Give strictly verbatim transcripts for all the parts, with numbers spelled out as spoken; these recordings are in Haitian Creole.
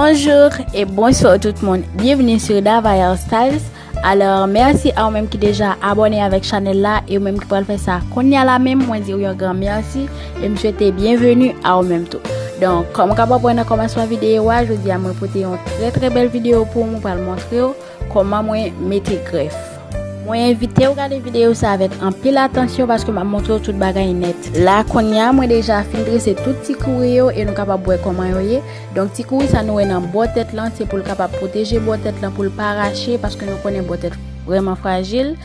Bonjou e bonswa tout moun. Byenveni sou Dava Hairstyles. Alò, mèsi a ou menm ki deja abòne avèk chanèl la e ou menm ki pral fè sa kounye a la menm, mwen di w yon gran mèsi e m swete byenveni a ou menm tou. Donk, kòm ou kapab wè nan kòmansman videyo a, jodi a mwen pote yon trè trè bèl videyo pou ou, mwen pral montre w kòman mwen mete grèf. Mwen envite w gade videyo sa avèk anpil atansyon paske m ap montre w tout bagay nèt. La kounye a, mwen deja fin trese tout ti kouri yo e nou kapab wè kòman yo ye. Donk, ti kouri sa nou wè nan bò tèt lan, se pou l kapab pwoteje bò tèt lan, pou l pa rache, paske nou konnen bò tèt vrèman frajil.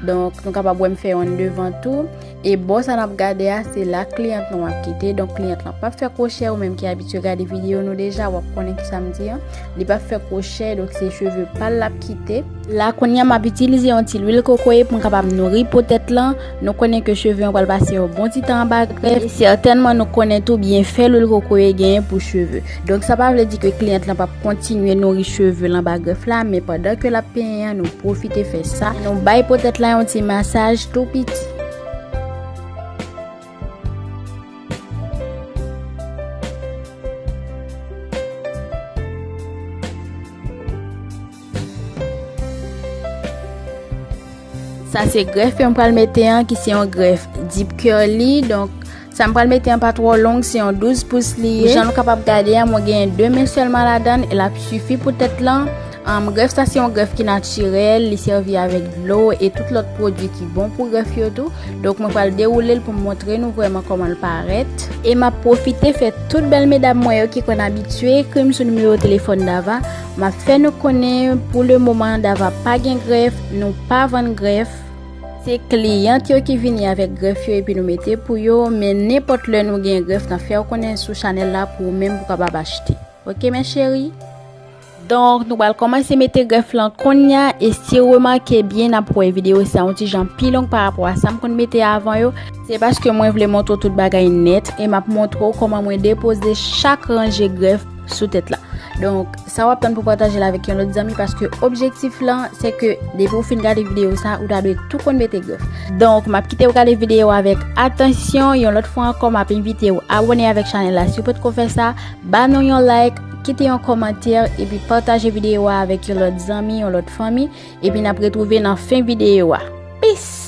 Donk, nou kapab wè m fè youn devan tou. E bò sa n ap gade a, se la kliyant nou ap kite. Donk, kliyant lan p ap fè kwochè, ou menm ki abitye gade videyo nou deja, w ap konnen ki sa m di an. Li p ap fè kwochè, donk se cheve pa l l ap kite. La kounye a, m ap itilize yon ti lwil kokoye pou m kapab nouri po tèt lan. Nou konnen ke cheve an pral pase yon bon ti tan anba grèf. E sètènman, nou konnen tou byenfè lwil kokoye genyen pou cheve. Donk, sa pa vle di ke kliyant lan p ap kontinye nouri cheve l anba grèf la, men pandan ke l ap penyen an, nou pwofite fè sa. Nou bay po tèt la yon ti masaj tou piti. Sa se grèf ke m pral mete an, ki se yon grèf deep curly. Donk, sa m pral mete an pa twò long, se yon douz pous li ye. Jan nou kapab gade a, mwen genyen de men sèlman ladan l, e l ap sifi pou tèt lan. Am, grèf sa se yon grèf ki natirèl, li sèvi avèk dlo e tout lòt pwodui ki bon pou grèf yo tou. Donk, mwen pral dewoule l pou m montre nou vrèman kòman l parèt. E m ap pwofite fè tout bèl medam mwen yo ki konn abitye ekri m sou nimewo telefòn Dava. M ap fè nou konnen, pou le moman, Dava pa gen grèf, nou pa vann grèf. Se kliyant yo ki vini avèk grèf yo epi nou mete pou yo, men nenpòt lè nou gen grèf, n ap fè w konnen sou chanèl la pou ou menm pou w kapab achte. Oke, mes chéries? Donk, nou pral kòmanse mete grèf lan kounye a, e si w remake byen, n ap wè videyo sa yon ti jan pi long pa rapò a sa m konn mete avan yo. Se paske mwen vle montre w tout bagay nèt, e m ap montre w kòman mwen depoze chak ranje grèf sou tèt la. Donk, sa w ap tann pou pataje l avèk yon lòt zanmi, paske objektif lan, se ke depi w fin gade videyo sa, ou ta dwe tou konn mete grèf. Donk, m ap kite w gade videyo avèk atansyon. Yon lòt fwa ankò, m ap envite w abòne avèk chanèl la si w potko fè sa. Ba nou yon like, kite yon kòmantè, epi pataje videyo a avèk yon lòt zanmi, yon lòt fanmi, epi n ap retwouve nan fen videyo a. Peace!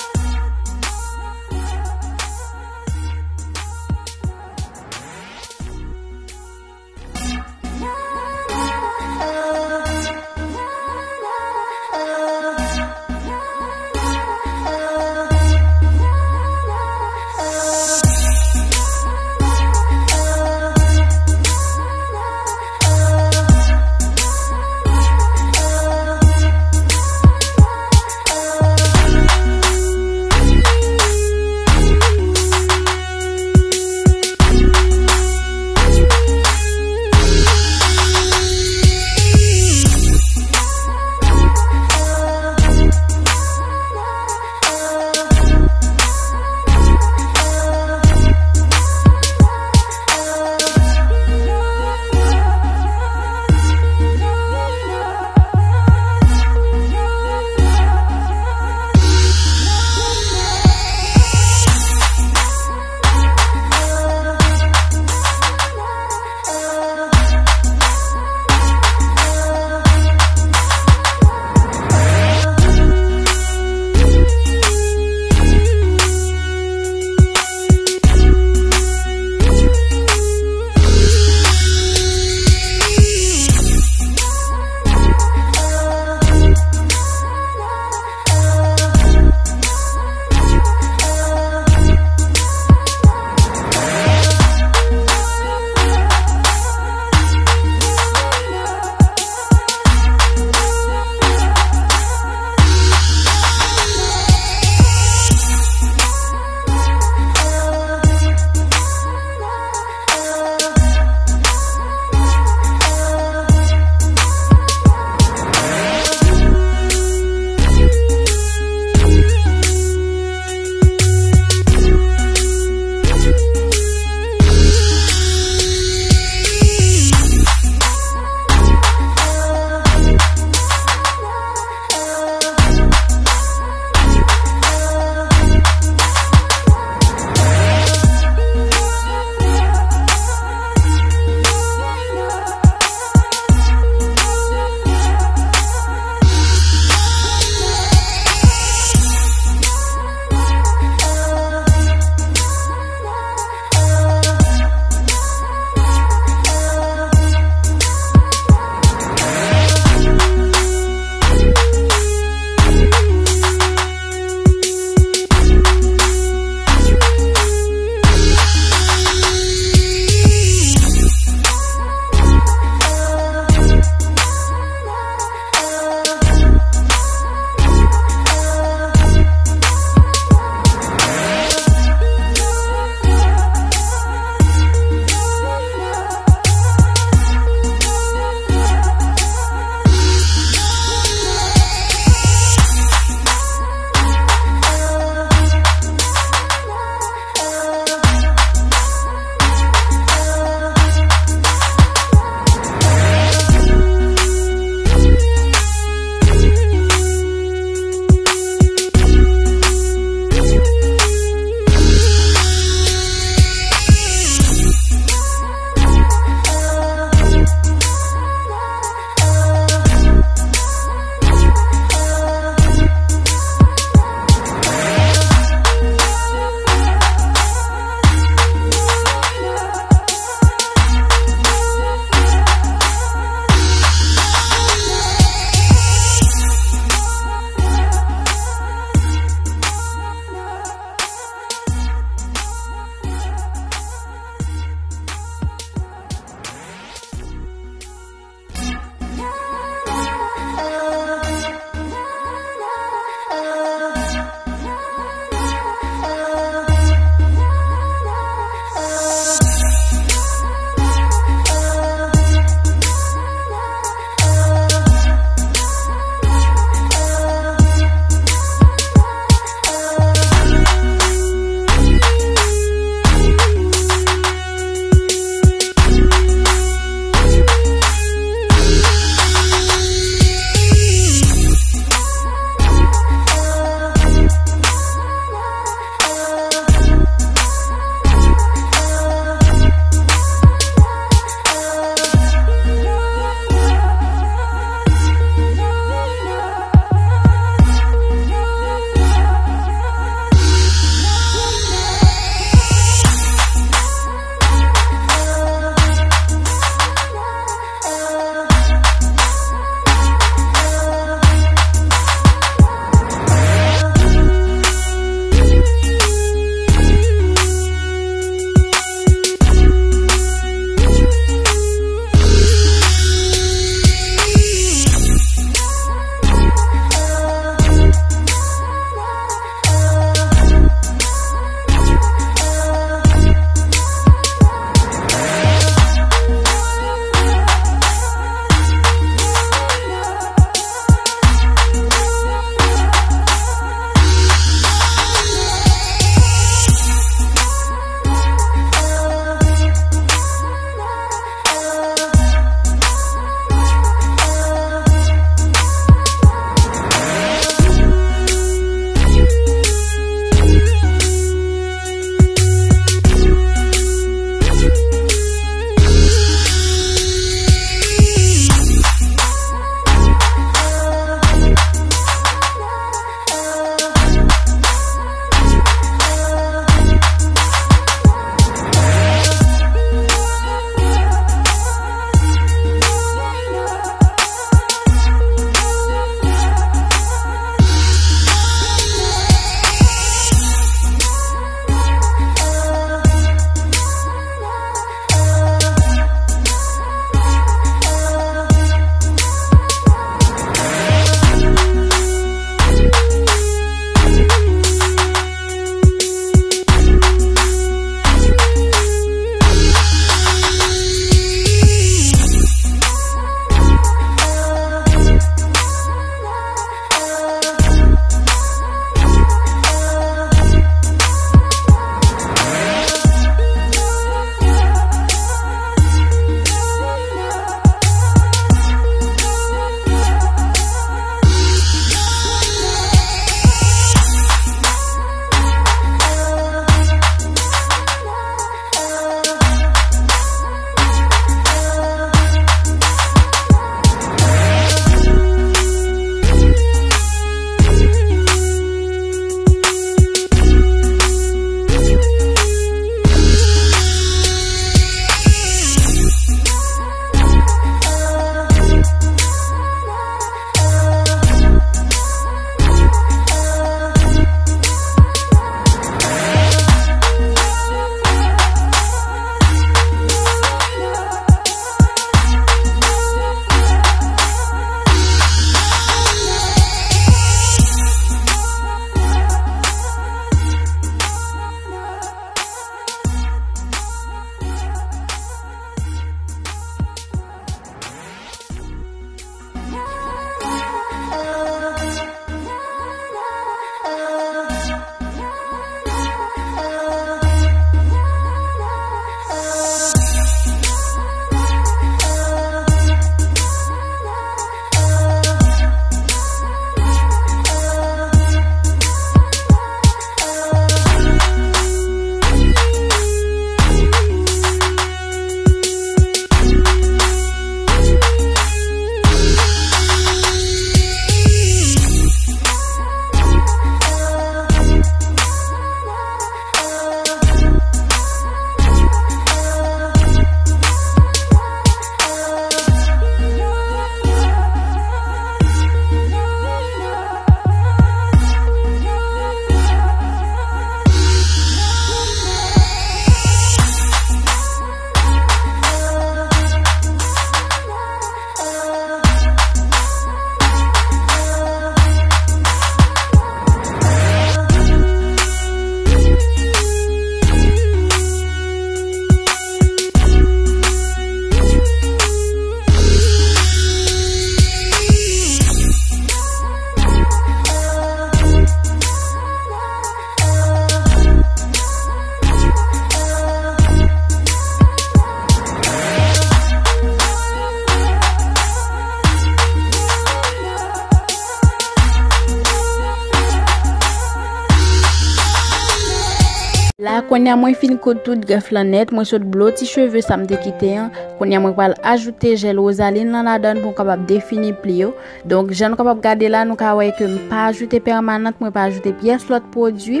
La kounye a mwen fin koud tout grèf lan nèt, mwen sot bloti cheve sa m te kite an. Kounye a mwen pral ajoute jèl Rosaline lan ladan pou m kapab defini pli yo. Donk jan nou kapab gade la, nou ka wè ke m pa ajoute pèmanant, mwen pa ajoute pyès lòt pwodui.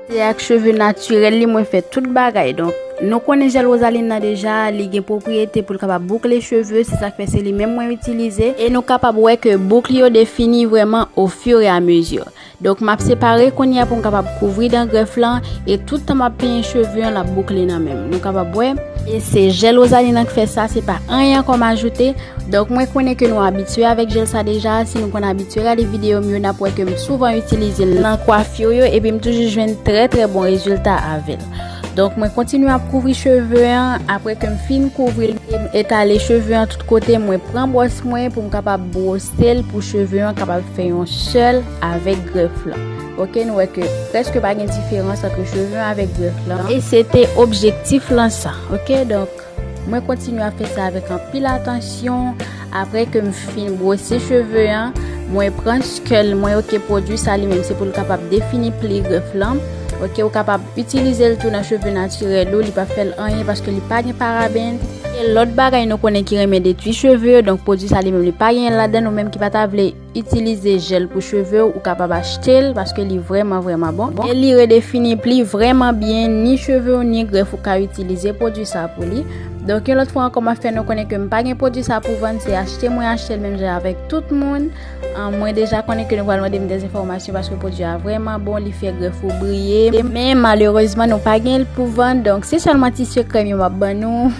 Se ak cheve natirèl li mwen fè tout bagay. Donk nou konnen jèl Rosaline nan deja, li gen pwopriyete pou l kapab boukle cheve, se sa k fè se li menm mwen itilize. E nou kapab wè ke bouk li yo defini vrèman au fur et à mesure. Donk m ap separe kounye a pou m kapab kouvri dan grèf lan, e tout tan m ap penyen cheve an, l ap boukle nan men m. Nou kapab wè, e se jèl Rosaline an k fè sa, se pa anyen ankò m ajoute. Donk mwen konnen ke nou abitye avèk jèl sa deja. Si nou konn abitye gade videyo m yo, n ap wè ke m souvan itilize l nan kwafir yo, epi m toujou jwenn trè trè bon rezilta avè l. Donk mwen kontinye ap kouvri cheve an. Apre ke m fin kouvri l, m etale cheve an tout kote, mwen pran bwòs mwen pou m kapab bwose l, pou cheve an kapab fè yon sèl avèk grèf lan. Oke, nou wè ke prèske pa gen diferans ant cheve an avèk grèf lan. E se te objektif lan sa. Oke, donk mwen kontinye ap fè sa avèk anpil atansyon. Apre ke m fin bwose cheve an, mwen pran skull mwen. Oke, pwodui sa li menm se pou l kapab defini pli grèf lan. Oke, ou kapab itilize l tou nan cheve natirèl ou, li p ap fè l anyen paske li pa gen paraben. E lòt bagay nou konnen ki renmen detwi cheve yo, donk pwodui sa li menm li pa gen ladan. Ou menm ki pa ta vle itilize jèl pou cheve w, ou kapab achte l paske li vrèman vrèman bon. E li redefini pli vrèman byen, ni cheve w ni grèf ou ka itilize pwodui sa pou li. Donk yon lòt fwa ankò m ap fè nou konnen ke m pa gen pwodui sa pou vann, se achte mwen achte l menm jan avèk tout moun. An, mwen deja konnen ke nou pral mande m dèzenfòmasyon paske pwodui a vrèman bon, li fè grèf ou briye. Men malerezman nou pa gen l pou vann, donk se sèlman ti sekrè m yo m ap ban nou.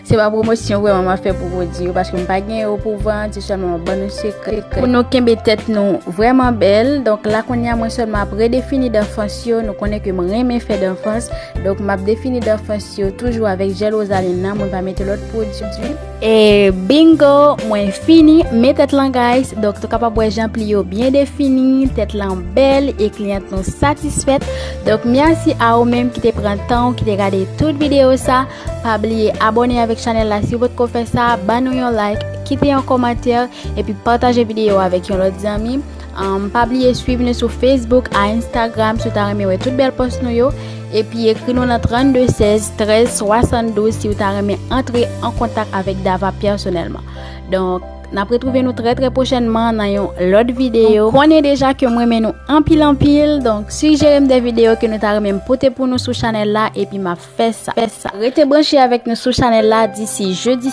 Se pa pwomosyon vrèman m ap fè pou pwodui yo paske m pa gen yo pou vann, se sèlman m ap ban nou sekrè. Pou nou kenbe tèt nou vrèman bèl. Donk la kounye a mwen sèlman ap redefini danfans yo, nou konnen ke m renmen fè danfans. Donk m ap defini danfans yo toujou avèk jèl Rosaline nan, mwen pa mete lòt pwodui. E bingo, mwen fini, men tèt lan guys. Donk nou kapab wè jan pli yo byen defini, tèt lan bèl e kliyant nou satisfèt. Donk mèsi a ou menm ki te pran tan ou ki te gade tout videyo sa. Pa bliye abòne avèk chanèl la si w potko fè sa, ban nou yon like, kite yon kòmantè, epi pataje videyo avèk yon lòt zanmi. An, pa bliye swiv nou sou Facebook, a Instagram si w ta renmen wè tout bèl pòs nou yo. Epi ekri nou nan trannde sèz trèz swasanndouz si w ta renmen antre an kontak avèk Dava pèsonèlman. Donk n ap retwouve nou trè trè pwochènman nan yon lòt videyo. Ou konnen deja ke m renmen nou anpil anpil, donk sijere m de videyo ke nou ta renmen m pote pou nou sou chanèl la, epi m ap fè sa, fè sa. Rete branche avèk nou sou chanèl la disi jedi